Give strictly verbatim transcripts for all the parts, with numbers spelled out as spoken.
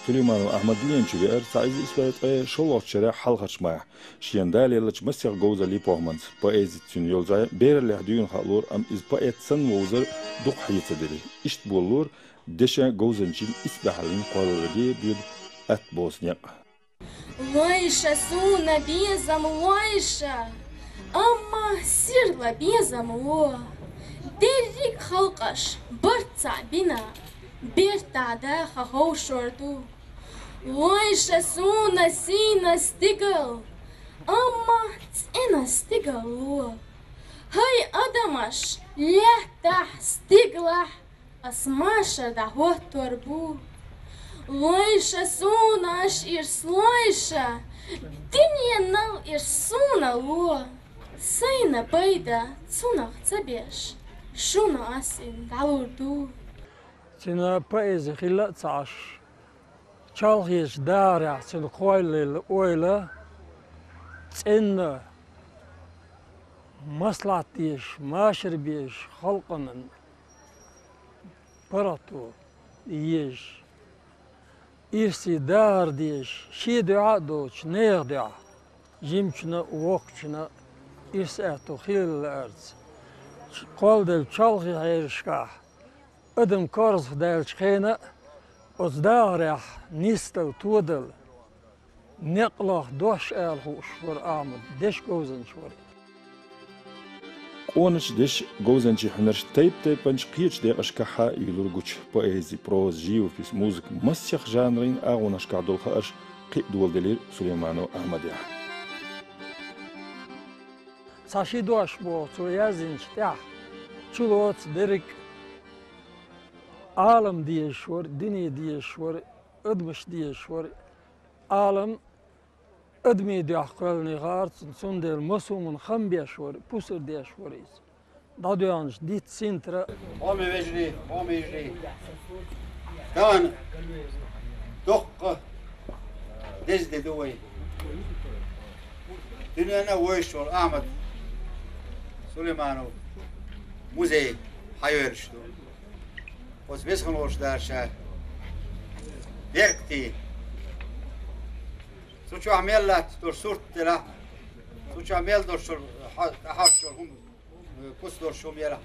Сулейманов Ахьмад дуьнен чу веара цхьа эзар исс бӀе ткъе шоллагӀчу шеран хьалхарчу майхь. Шена далаеллачу масех говзаллийн похӀманца, поэзица цуьнан йолу зӀе бераллехь дуьйна хаалора, амма иза поэт санна вовзар дукха хьеца делира. Иштта болалора дешан, говзанчин исбаьхьаллин кхолларге доьду атта боцу некъ. Лойша суна безам, лойша, амма сирла безам ло. Дерриг а халкъаш барт цхьаъ бина, бертахь даха ховшор ду. Лойша суна сийна стигал, амма цӀена стигал ло. ХӀай адамаш, лаьттахь, стигалахь ас машар дӀахӀоттор бу. Лойша суна аш ирс, лойша, дуьненал ирс суна ло. Сайна пайда цунах ца беш, шуна ас иза дӀалур ду. Цуьнан поэзи хилла а ца Ӏаш, чолхечу дахарехь цуьнан кхоллаелла ойла, цӀена, маслаӀат дезаш, машар безаш, халкъана паргӀато езаш, ирсе дахар дезаш, шен дуьхьа а доцуш, нехан дуьхьа, жимачунна а, воккхачунна а ирс аьтто хилла лаарца, кхолладелла чолхе хьерашкахь, адам корзах даьллачу хенахь а, оцу дахарехь нисдала, тодала, некъ лаха дош ала хууш вара Ахьмад, дешан говзанча вара. Къоначу дешан, говзанчийн хьуьнарш тайп-тайпанчу кхечу декъашкахь а юьйлура гучу: поэзи, проза, живопись, музыка, масех жанрийн агӀонашкахь долу хаарш кхин а доладелира Сулейманов Ахьмадехь. Цхьа ши дош боху цо яздинчу тӀехь, чулоцу дерриг а. Ӏалам дезаш вара, дуьне дезаш вара, адамаш дезаш вара. Ӏалам адамийн дуьхьа кхоьллина хаар цунна, цундела массо а хӀуманна хам беш вара, пусар деш вара иза. ДӀадоьгӀначу диц синтара. Хьоме вежарий, хьоме йижарий. Тахана доккха деза де ду вай. Дуьненна а вевзаш волу Ахьмад Сулейманов музей хьайоьлуш ду. Оцу весхана волуш дара ша беркате. Цу чохь мел латташ долу сурт делахь, цу чохь мел долуш долу хьо-, хьош долу хӀума, э, куц долуш хӀума елахь,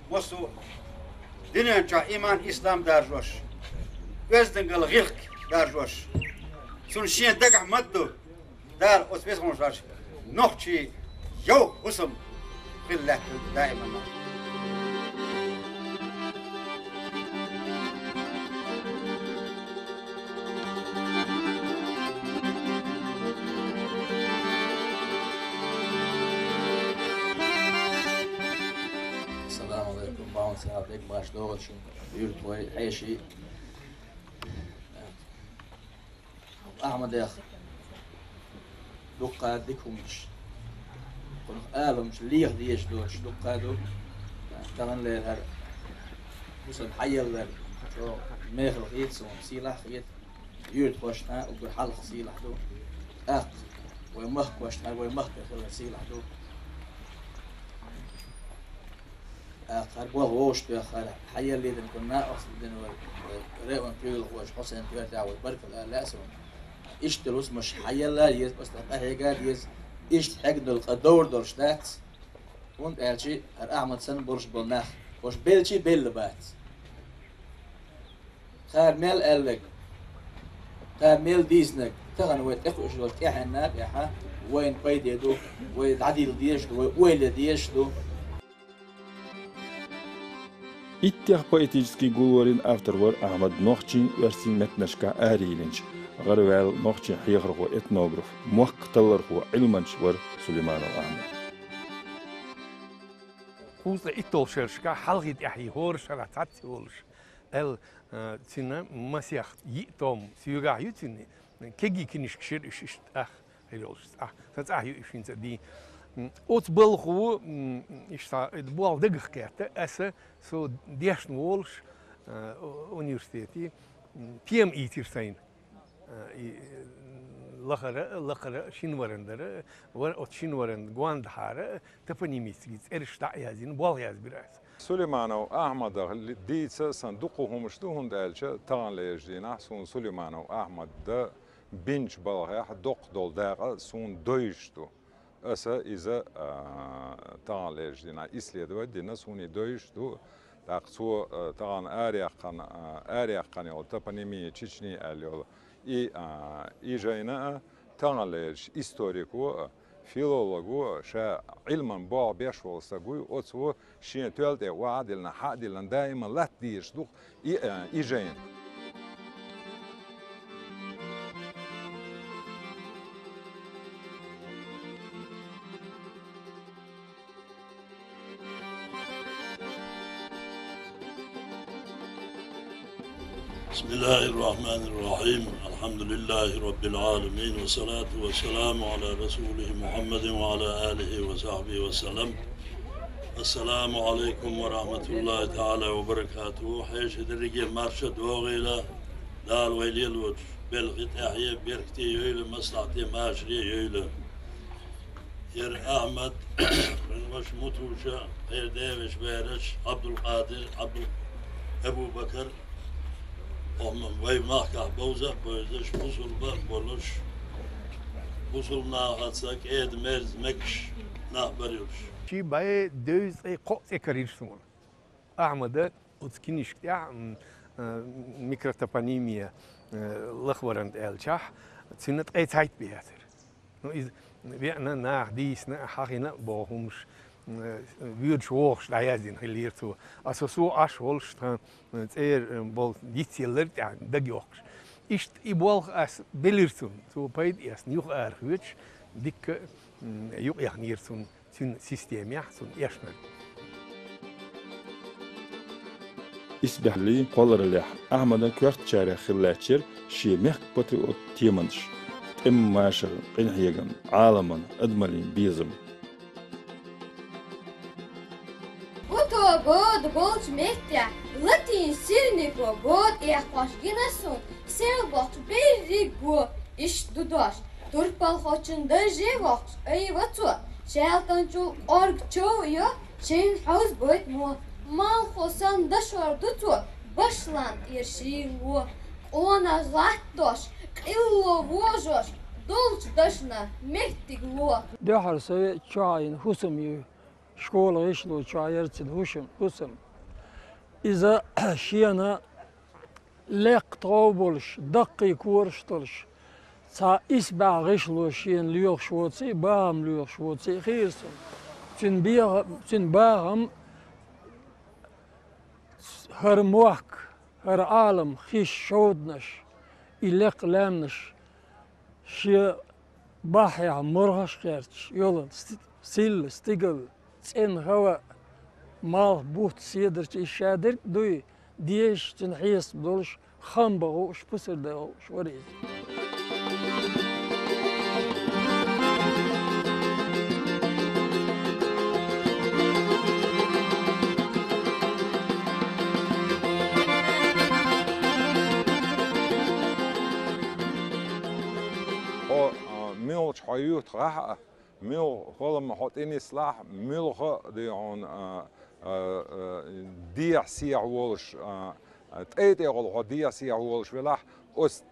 массо а дуьнен чохь иман, ислам даржош, оьздангалла, гӀиллакх даржош, цунна шен дагахь ма-дду. Дала оцу весхонаш нохчийн йовха хӀусам хила лаьтталла даиманна. Ассаламу алейкум, бахьана сагӀа дегбаш догӀучу юьртахой, хьеший. Ахьмадех дуккха дика хӀуманаш, кхунах аламаш леха дезаш доцуш дуккха ду. Таханлера хӀара хӀусам хьаеллар чӀогӀа мехала хета суна, сийлахь а хета. Юьртахошна уггар хьалха сийлахь ду. ТӀаккха вай махкошна, вай махкара хилар сийлахь ду. ТӀаккха хӀара болх вовшахтоьхна, хӀара хьаелла дина кхунна накъосталла дина вай, вай районан куьйгалхочо Хьусайн-Коьртехь вай баркалла ала лаьа суна. Иштта долу хӀусамаш хьаелла а еза, оцу тӀехь къахьега а деза, иштта хьегна долу къа довр долуш дац. ХӀунда аьлча хӀара Ахьмад санна болуш болу нах, уьш белча а белла бац. Кхара мел аьлларг, кхара мел дийцинарг тахана вай тӀекхуьуш йолчу тӀаьхьенна а тӀехь вайна пайде ду, вай дӀадилла дезаш ду, вай ойла дезаш ду. Иттех поэтический гулварийн автор вара Ахьмад нохчийн, оьрсийн меттанашкахь арайиллинчу, гӀараваьлла нохчийн хьехархо, этнограф, мохк таллархо, Ӏилманча вара Сулейманов Ахьмад. Кхузткъе итталгӀачу шерашкахь хьалхий тӀаьхьий хӀора шарахь цхьацца волуш, аьлла, э, цуьнан масех йиъ том соьгахь ю цуьнан, кегий кинишкаш яра уьш иштта ах хир йолуш цӀахь. Сан цӀахь ю уьш хӀинца а дийна. М, оцу балхо, м, иштта, э, болх дагах кхетта, аса со дешна волуш, э, у-, университете, м, тема ийцира сайна. Э, и, э, лахара, лакхара шина варан дара, вар-, оцу шина варан гондахьара топонимический цӀераш дӀа а яздина, болх язбира аса. Сулейманов Ахьмадах ли-, дийца сан дукха хӀумаш ду, хӀунда аьлча таханлерча дийнахь суна Сулейманов Ахьмада бинчу балхехь доккха долу дакъа суна дойуш ду. Аса иза, а, таханлерча дийнахь исследовать дина, суна и дойуш ду. ТӀаккха цо, а, тахана араяьккхина, а, араяьккхина йолу топонимия Чечни аьлла йолу и, а, и жайна а, таханлерчу историко а, филолого а, ша Ӏилман болх беш волу стаг вуй, оцо шен тоьла тӀе охьа а диллина, хьа а диллина, даима латта дезаш ду и, а, и жайна. بسم الله الرحمن الرحيم. الحمد لله رب العالمين، والصلاة والسلام على رسوله محمد وعلى آله وصحبه وسلم. السلام عليكم ورحمة الله تعالى وبركاته. Хьешан дерриге марша догӀийла, Дала вай лелочу белхи тӀаьхье беркате йойла, маслахьте машаре йойла. Яра Ахьмад, ваша Мутуша, кхердевеш бераш, Абдулкъадир, Абдул-, Абу-Бакар, хӀокху вай махкахь бовза а бевзаш, бусулба а болуш, бусулба нахаца кӀеда-мерза мегаш нах бара уьш. Ши бӀе дезткъе кхоъ цӀе карийра суна. Ахьмада оцу кинишка тӀехь, м, а, микротопонимия, а, лахваран аьллачахь, цуьнан ткъе цхьайтта бен яцара. Ну, иза веана, наха дийцина а, хьахийна а боху хӀумаш, м, воьдуш вогӀуш дӀаяздина хиллера цо. Аса со Ӏаш волуш тхан, м, цӀера, м, болу йицъялар тӀехь дагайоккхуш. Иштта и болх ас белира цунна. Цо пайда эцна юха арахоьцуш, дикка, м, юкъаяхнера цунна. Цуьнан системехь, цунна эшнарг. Исбаьхьаллин кхоллараллехь Ахьмадан коьртачарех хила лаьттара шен мехкан патриот теманаш: тӀеман машар, къинхьегам, Ӏаламан, адамаллин безам. Гуто бода болчу меттехь латин сирнико бода эккхош гина суна, сел бохчу берриго иштта ду дош. Турпалхочун дарже воккхуш айва цо, шаьлтанчул кӀорга чов а йо, шайна хьовза бойтмо. Малхо санна дашор ду цо, башлан тӀера шийла ло. Къонах гӀаттош, къилло вожош, долчу дашна меттиг ло. Дуьххьара совет чохь йина хӀусам ю, школа гӀишло чохь яра цуьнан хӀушам-, хӀусам. Иза шена лекха тхов болуш, даккхий кораш долуш, цхьа исбаьхьа гӀишло шена лоьхуш воций, бахам лоьхуш воций хиира суна. Цуьнан беха-, цуьнан бахам хӀара мохк, хӀара Ӏалам, хиш шовданаш, и лекха лаьмнаш шен бахьехь моргӀаш кхерчаш йолу сти-, силла, стигал, цӀена хӀаваъ, малх, бутт седарчий ша дерг а дуй, дезаш, цуьнан хьесап долуш, хам бан хууш, пусар дан хууш вара иза. Хьо, а, муьлхачу хьо юьхтахь а, муьлха хӀолам хьо тӀе нислахь, муьлха а, дуй хьуна, а, а, а, дехьа-сехьа волуш, а, а, тӀай тӀехула хьо дехьа-сехьа волуш велахь, оцу,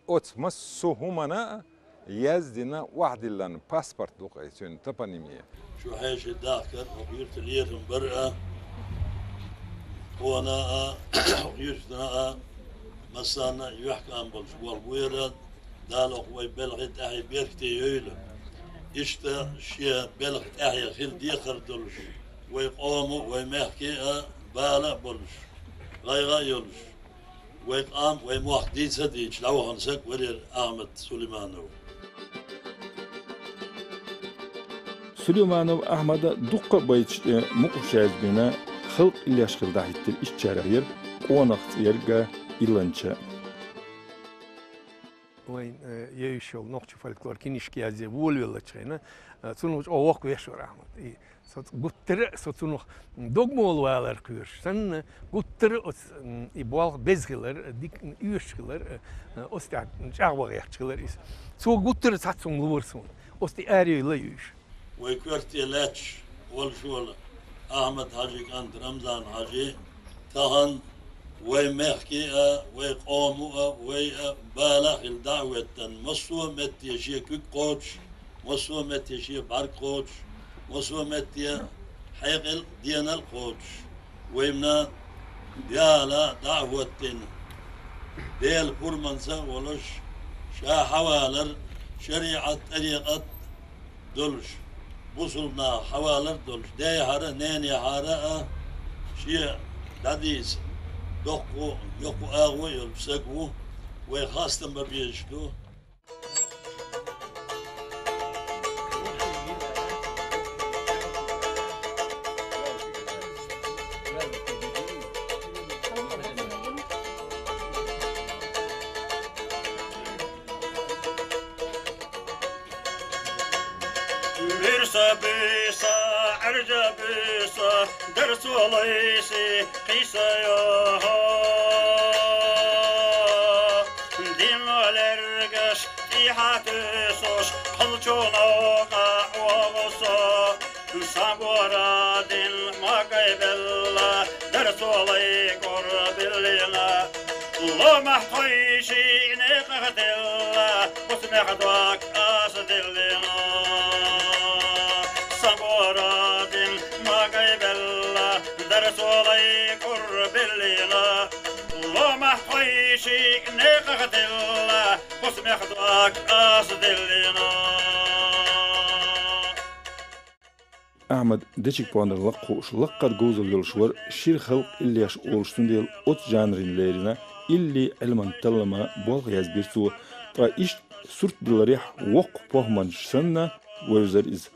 оцу массо а хӀумана а яздина, охьадиллина паспорт ду-кх и цуьнан, топонимия. Шу хьеший дахкар, хӀокху юьртан лерам бар а, къона а, хӀокху юьртана а, массарна а юьхькӀам болуш болу бу яра. Дала хӀокху вай белхи тӀаьхье беркате йойла. Иштта шен белхан тӀаьхье хила декхар долуш, вай къомо а, вай мехке а бала а болуш, гӀайгӀа а йолуш, вай къам а, вай мохк дийца а дийцаш дӀавахана саг вара Ахьмад Сулейманов. Сулейманов Ахьмада дуккха а байташ тӀе мукъаш язбина, халкъан иллеш хилла дӀахӀиттира, ишттачарех яра «Къонах цӀерга», «Иланча». Вайн, э, евзаш йолу нохчийн фольклор кинишка язъе волавеллачу хенахь, э, цунах чӀогӀа воккхавеш вара Ахьмад. И со ц-, гуттара а со цунах догмолла валар кхоьруш санна, гуттара а оцу, м, и болх беза хилар, дика оьшуш хилар, э, оцу тӀехь чӀагӀбан гӀерташ хилар иза. Цо гуттара а цхьацца хӀума лора суна. Оцу тӀе арайойла уьш. Вай коьрте лаьтташ волуш волу Ахьмад-Хьажий кӀант Рамзан-Хьажи тахан вай мехкий а, вай къомо а, вай а бала а хила дӀа а хӀоттан, массо а метте шен куьг кхочуш, массо а метте шен бӀарг кхочуш, массо а метте хьекъал а, денал а кхочуш, вайна Дала дӀа а хӀоттийна, Делан пурманца а волуш, ша хьавалар шариӀат, тӀарикъат долуш, бусулба наха хьавалар долуш, дехьара а, ненехьара а шен дӀадийца доккха а, йоккха а агӀо а йолчу саг ву, вай хастам бан безаш ду. Буьрса буьйса, Ӏаьржа буьйса, дара цо лайси кхийса йохо. Дин лергаш тӀехьа туьйсуш, кхалчо новкъа вогӀу со. Сан бора дин магай белла, дара цо лай кӀур биллина. Ломахь тхойши некъах делла, оцу мехь дог аса деллина. Сан бора дин магай белла, дара цо лай кӀур биллина. Ломахь тхойши некъах делла, оцу мехь дог аса деллина. Ахьмад дечиг-пондар лакха хууш, лакхара говзалла йолуш вара, шира халкъ иллеш олуш, цундела оцу жанрина лерина илли Ӏилман таллама болх язбира цо, ткъа иштта сурт диларехь воккха похӀманча санна вевзара иза.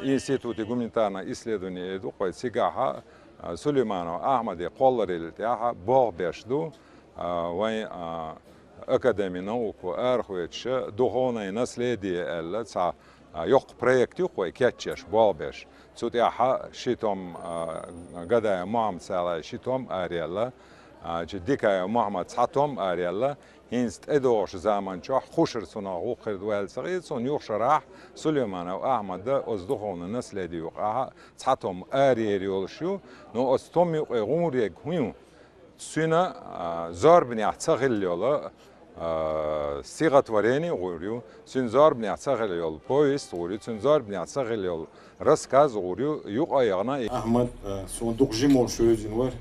Институте гуманитарных исследований ду-кх вай, цигахь а, Сулейманов Ахьмаде кхолларалла тӀехь а болх беш ду, а, вайн, а, Академия наук арахоьцуш, духовное наследие аьлла, цхьа, а, йоккха проект ю-кх вай кечъеш, болх беш. Цу тӀехь а ши том, а, Гадаев Мохьмад-Салахьа ши том араяьлла, а, чу Дикаев Мохьмад цхьа том араяьлла, хӀинца тӀедогӀучу заман чохь кхушара цунах вукхуьра ваьлла ца хета, цунна юха шарахь Сулейманов Ахьмада оцу духовное наследие юкъахь а цхьа том араяьр йолуш ю, но оцу том юкъе гӀур ерг хӀун ю? Цуьнан, а, зорбанехь ца хилла йолу, а, стихотворение гӀур ю, цуьнан зорбанехь ца хилла йолу повесть гӀур ю, цуьнан зорбанехь ца хилла йолу рассказ гӀур ю, юкъа а яхана. Ахьмад, а, суна дукха жима волуш вевзина вара.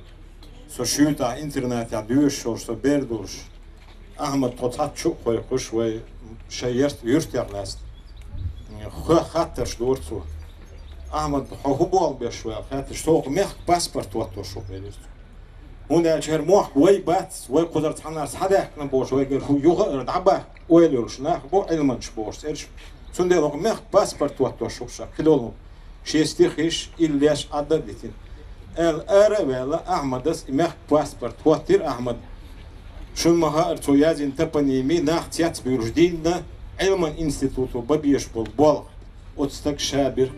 Со шуьйтахь интернатехь доьшуш йолуш, со бер долуш. Ахьмад, тхо цхьацца чу а кхойкхуш, вай шайн ярт-, юьртех лаьцна. Ха-, хаттарш дора цо. Ахьмад, хьо хӀун болх беш ву аьлла хаьттича, со хӀокху мехкан паспорт хӀоттош ву, элира цо. ХӀунда аьлча хӀара мохк вай бац, вай кхузара цхьанхьа схьадаьккхина бохуш, вайгара хӀу юха а ара дӀабаккха ойла йолуш нах бу, Ӏилманчаш бохуш цӀераш. Цундела хӀокху мехкан паспорт хӀоттош ву ша, кхидолу хӀума. Шен стихаш, иллеш Ӏадда а дитина. Аьлла, ара а ваьлла, Ахьмадас и мехкан паспорт хӀоттийра Ахьмада. Шуна ма-хаъара, цо язйина топонимий нах цецбуьйлуш дийнна, Ӏилман институто бан безаш болу болх оцу стага ша бира.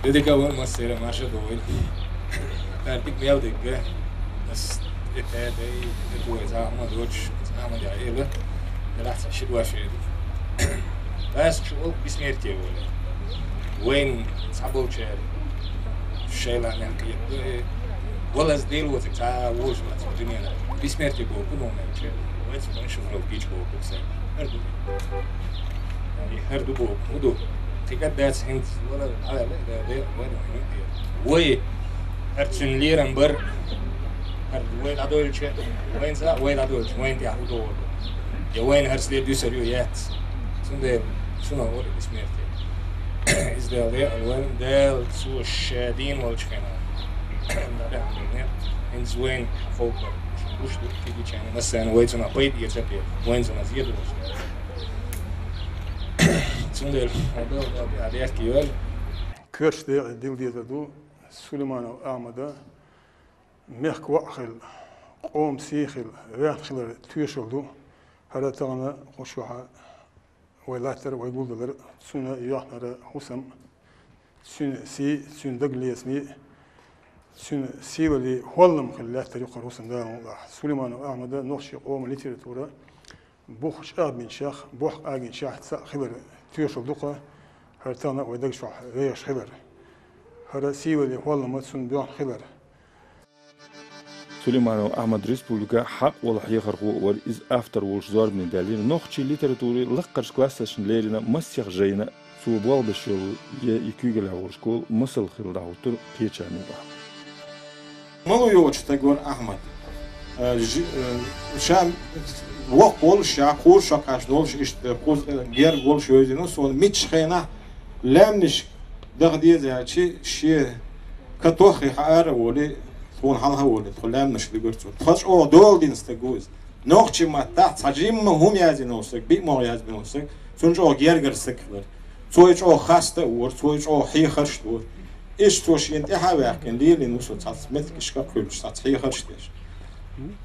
Де дика ван массеран маша довил. Картик мел дика. Ас это это и это за ма доч, за ма я эла. Дела са ши два ши. Бас чу ол бессмертие воля. Вайн саболчер. Шайла мягкие. Голос дел вот ца вож ма примерно. Бессмертие бо куно мягче. Вайн сабон шуфрал пич бо кукса. Эрду. И хӀара ду боху, хӀун ду? Кхин кӀаддац хӀинца, вала, а, вала, вала, вала, вала. Вай, хӀара цуьнан лерам бар, хӀара вай дӀадойлуча, вайн за, вай дӀадойлуча, вайн тӀехь хӀун догӀу? Я вайн хӀара след дуьсур ю, яц. Цундела, шуна вала бессмертие. Иза Дала декъала вайн, Дала цо ша дийна волчу хенахь. ДӀабаьхьна хӀинца вайн хьан ховкхар. Уьш ду кхидичайна, массарна вай цунах пайда эца бен, вайн цунах зен долуш. Цундела, а, бехке йойла. Коьртачу декъе дила дезар ду Сулейманов Ахьмада, мехкан воӀ хила, къоман сий хила, ваьхна хилар тоьшалла ду, хӀара тахана кху чохь вай латтар а, вай гулдалар а, цунна йоьхнара хӀусам. Цуьнан сий, цуьнан дагалецамий, цуьнан сийлаллий хӀоллам хилла лаьттар юкъара хӀусамдалалахь. Сулейманов Ахьмада нохчийн къоман литература бух чӀагӀбинчех, бохк агинчех цхьаъ хилар тоьшалла ду-кх хӀара тахана вай даг чохь вехаш хилар. ХӀара сийлаллий хӀоллам цунна боьхна хилар. Сулейманов Ахьмад республика хьакъ волу хьехархо а вара, иза автор волуш зорбане даьллера нохчийн литературин лаккхарчу классашна леррина массех жайна. Цо болх беш йолу я и куьйгаллехь волу школа масал хилла дӀахӀуттура кхечарна юкъахь. Мало йоцу стаг вара Ахьмад. Э, жи-, э, ша воккха волуш, ша кхузза шо кхаьчна волуш, иштта кхузза герга волуш вевзина, суна миччахь хенахь лаьмнашка даха деза аьлча, шен катоххий хьаара а волий, тхуна хьалха а волий, тхо лаьмнаш дигара цо. Тхо чӀогӀа дола дина стаг ву иза. Нохчийн маттахь цхьа жимма хӀума яздина волу стаг, биъ могӀа яздина волу стаг, цунна чӀогӀа гергара стаг хилар. Цо и чӀогӀа хаста а вора, цо и чӀогӀа хьехарш а дора. Иштта цо шена тӀаьхьа а ваьккхина, лелийна ву со цхьацца меттигашка а кхуьллуш, цхьацца хьехарш а деш.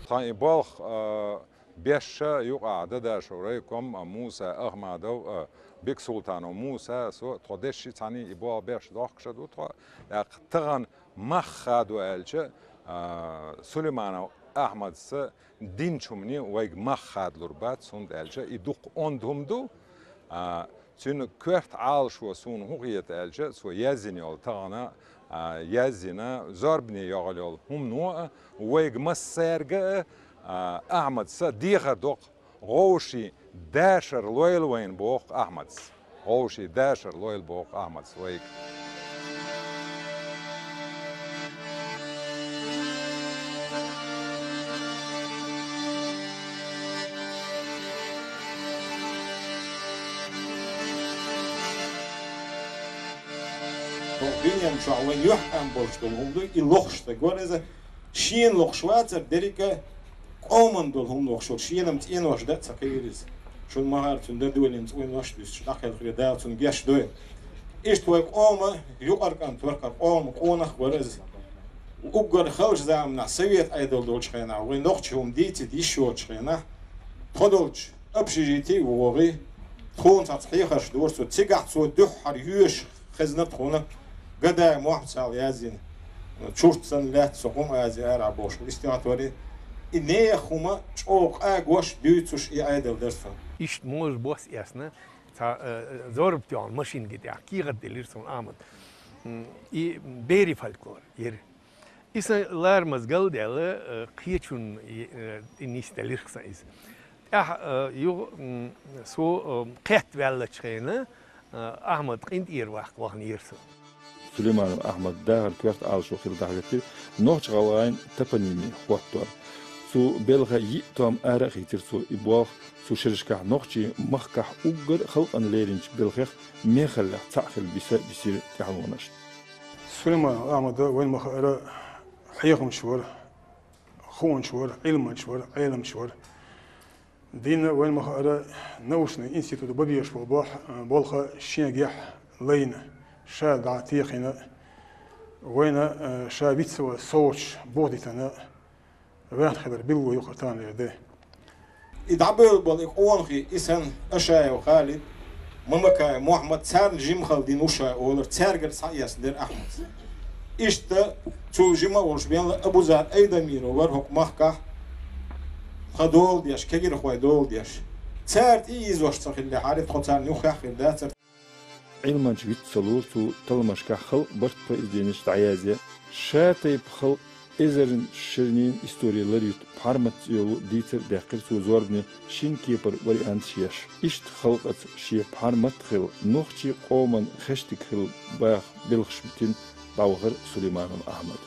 Тхан и болх, а, беш а юкъахь Дадашев райком а, Муса Ахмадов а, Бексултанов Муса а, со, тхо деши цхьаьний и болх беш дохкуш а ду тхо. ТӀаккха тахана мах хадо аьлча, а, Сулейманов Ахьмадца динчу хӀумане вайга мах хадалур бац, хӀунда аьлча и дукха онда хӀума ду. А, цуьнан коьрта Ӏалашо суна хӀун хета аьлча, цо яздина йолу тахана, а, яздина, зорбане йогӀур йолу хӀумано а, вайга массаьрга а, а, Ахьмадца дехар до-кх, вовшийн дашар лойла вайна боху Ахьмадс. Вовшийн дашар лойла боху Ахьмадс вайга. Дуьнен чохь вайн юьхькӀам болуш долу хӀума ду, и лохуш стаг вара иза. Шена лохуш вацара дерриг а, къоман долу хӀума лохуш вара, шена-м цӀенош дан а ца кхиира иза. Шуна ма-хаъара, цуьнан дан долийна цӀенош а дуьстуш дӀакхелхира, Дала цунна гечдойла. Иштта вай къоман юкъара кӀант вара, къоман къонах вара иза. Уггар халчу заманахь совет Ӏедал долчу хенахь, вайн нохчийн хӀума дийцийта йиш йоцучу хенахь, тхо долчу общежитий а вогӀий, тхуна цхьацца хьехарш дора цо. Цигахь цо дуьххьара йоьшуш хезна тхуна, Гадаев Мохьмад сал яздина, «Чурт санна лаьтта со хӀума азе арахь» бохуш, и стихотворение. И нехан хӀума чӀогӀа къагош, дуьйцуш и Ӏедал дара цуьнан. Иштта моза бос эцна, цхьа, э, зорба тоьхна машинна тӀехь кехат делира суна Ахьмада. М, и берийн фольклор яра. И сан ларамаза галдаьлла, э, кхечунна, э, и нисделира сан иза. ТӀаьхьа, э, юха, м, со, э, кхетта ваьллачу хенахь, э, Ахьмад къинтӀера ваккха ваханера со. Сулейманов Ахьмадан дахаран коьрта Ӏалашо хилла дӀахӀоьттира нохч-гӀалгӀайн топонимийн хӀоттор. Цу белхан йиъ том ара а хийцира цо. И болх цу шерашкахь нохчийн махкахь уггар а халкъана леринчу белхех мехаллех цхьаъ хилла биса а бисира тӀаьхьалонашна. Сулейманов Ахьмад вайна ма-хаъара хьехамча вара, хуунча вара, Ӏилманча вара, Ӏеламча вара. Дийнна вайна ма-хаъара научный институт бан безаш болу бохь-, болх шен гехь лайна, ша дӀатехийна, вайна, э, ша вицван совцуш бухадитина, ваьхна хилар билгало ю-кх таханлера де. И дӀабевлла болу и къонахий, и санна Ашаев Халид, Мамакаев Мохьмад, царна жима хала дина ву ша олура, цаьргара схьаэцна дара Ахьмадс. Иштта цул жима а волуш венна Абузар Айдамиров вара хӀокху махкахь тхан дола деш, кегирхой дола деш. Цара тӀеийзош ца хиллехьара, тхо царна юххехь а хир дацара. Ӏилманча виц ца лора цо талламашкахь халкъан барт произведенеш дӀаязъян. Шатайпа халкъан эзарнийн шерийн истори ларъюьту «Пхьармат» цӀе йолу дийцар а даьккхира цо зорбане шина кепара варианташ еш. Иштта халкъаца шен пхьармат а хилла, нохчийн къоман хештиг хилла баха белхаш битина дӀавахара Сулейманов Ахьмад.